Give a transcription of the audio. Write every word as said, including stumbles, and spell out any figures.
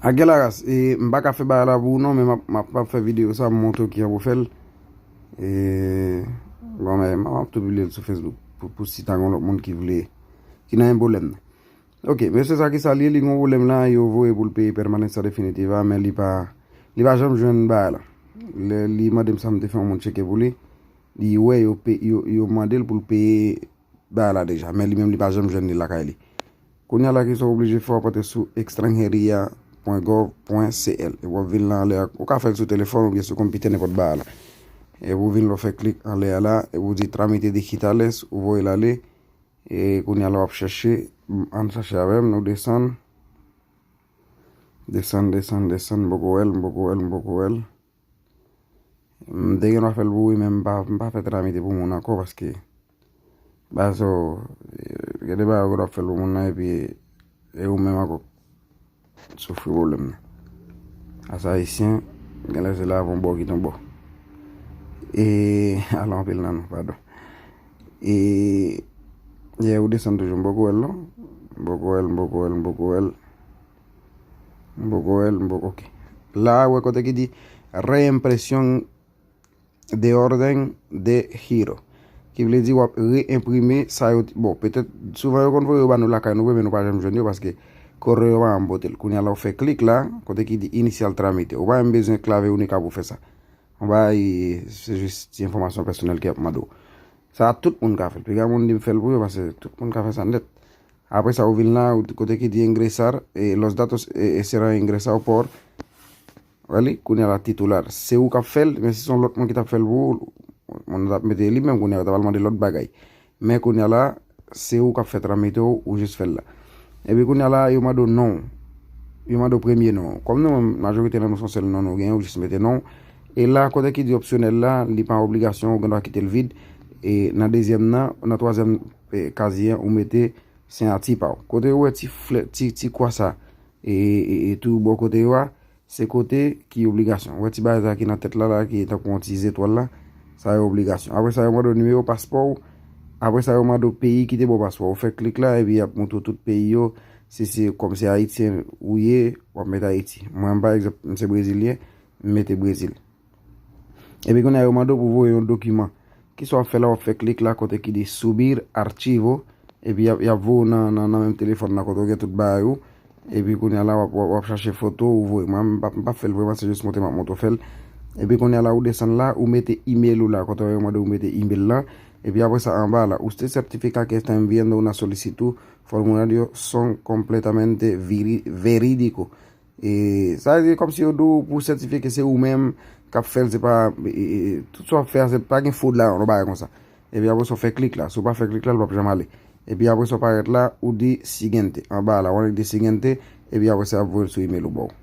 Ak gen laras, e, m pa ka fè bagay la pou ou non, men m ap, m ap, m ap fè videyo sa, m montre w kijan pou fè l. E, bon, men m ap tou pibliye l sou Facebook pou, pou si ta gen lòt moun ki vle, ki nan menm pwoblèm nan. Ok, mesye sa ki sa l ye, li gen yon pwoblèm la, yo voye pou l peye permanent sa definitiva, men li pa, li pa janm jwenn bagay la. Lè li mande m sa m te fè yon moun tcheke pou li, li wè yo pe, yo, yo mande l pou l peye bagay la deja, men li menm li pa janm jwenn li lakay li. Kounye a la, kisa w oblije fè, w ap antre sou extranjeria pwen gov pwen C L. E w ap vin la anlè a, ou ka fè l sou telefòn oubyen sou konpitè, nenpòt bagay la. E w vin la, w fè klik anlè a la, e w di tramite digitales, ou voye l ale. E kounye a la, w ap chèche, m, ann chèche avè m, nou desann. Desann, desann, desann, m poko wè l, m poko wè l, m poko wè l. M te gen dwa fè l pou ou, men m pa, m pa fè tramite pou moun ankò, paske, ba, so, gen de bagay ou gen dwa fè l pou moun nan, epi e ou menm ankò k soufri pwoblèm nan. Asa ayisyen, gen lè se la avè yon bò ki ton bò. E, ala anpil nan nou, padon. E, yeah, ou desann toujou, m poko wè l non. M poko wè l, m poko wè l, m poko wè l. M poko wè l, m poko, ok. La, wè kote ki di reimpresión de orden de giro. Ki vle di w ap reenprime sa yo, bon, petèt, souvan yo konn voye yo ba nou lakay nou vre, men nou pa janm jwenn yo, paske koreo pa janm pote l. Kounye a la, w fè klik la, kote ki di iniciar trámite. Ou pa menm bezwen klave Unicap pou fè sa. Yon bagay, se jis ti enfòmasyon pèsonèl ke y ap mande w. Sa a, tout moun ka fè l. Piga moun di m fè l pou yo, paske tout moun ka fè sa nèt. Apre sa, ou vin la, ou, kote ki di ingresar, e, los datos, e, e serán ingresado por, wè li, kounye a la, titular. Se ou k ap fè l, men si se yon lòt moun ki t ap fè l pou ou, moun nan t ap mete li menm, kounye a, yo t ap al mande lòt bagay. Men kounye a la, se ou k ap fè tramite w, ou jis fè l la. Epi kounye a la, yo mande w non w. Yo mande w premye non w. Kòm nou menm, majorite nan nou se yon sèl non nou genyen, ou jis mete non w. E la, kote ki di opsyonèl la, li pa yon obligasyon, ou gen dwa kite l vid. E nan dezyèm nan, nan twazyèm, e, kazi an, ou mete siyati pa w. Kote ou wè ti flè, ti, ti kwa sa, e, e, e tou bò kote yo a, se kote ki obligasyon. Ou wè ti bagay sa ki nan tèt la, la, ki tankou yon ti zetwal la, sa yo obligasyon. Apre sa, yo mande w nimewo paspò w. Apre sa, yo mande w peyi ki te ba w paspò. Ou fè klik la, epi y ap montre w tout peyi yo. Si se kòm se ayisyen ou ye, w ap met Ayiti. Mwen, pa egzanp, m se brezilyen, m mete Brezil. Epi kounye a, yo mande w pou voye yon dokiman. Kisa w ap fè la? W ap fè klik la kote ki di subir archivo. Epi y ap, y ap voye w nan, nan, nan menm telefòn nan kote w gen tout bagay ou. Epi kounye a la, w ap, w ap, w ap chache foto ou voye. Mwen, m p ap, m p ap fè l vre, mwen, se jis montre m ap montre w fè l. Epi kounye a la, ou desann la, ou mete email ou la. Kote yo mande w mete email la. Epi apre sa, anba la, usted certifica que está enviando una solicitud formulario son completamente veri-, verídico. E sa vle di kòmsi yo di w pou sètifye ke se ou menm k ap fè l, se pa, e, e, e, tout sa w ap fè a, se pa gen fwod la, yon bagay konsa. Epi apre sa, w fè klik la. Si w pa fè klik la, l p ap janm ale. Epi apre sa, w parèt la, ou di siguiente. Anba la, w annik di siguiente, epi apre sa, y ap voye l sou email ou ba w.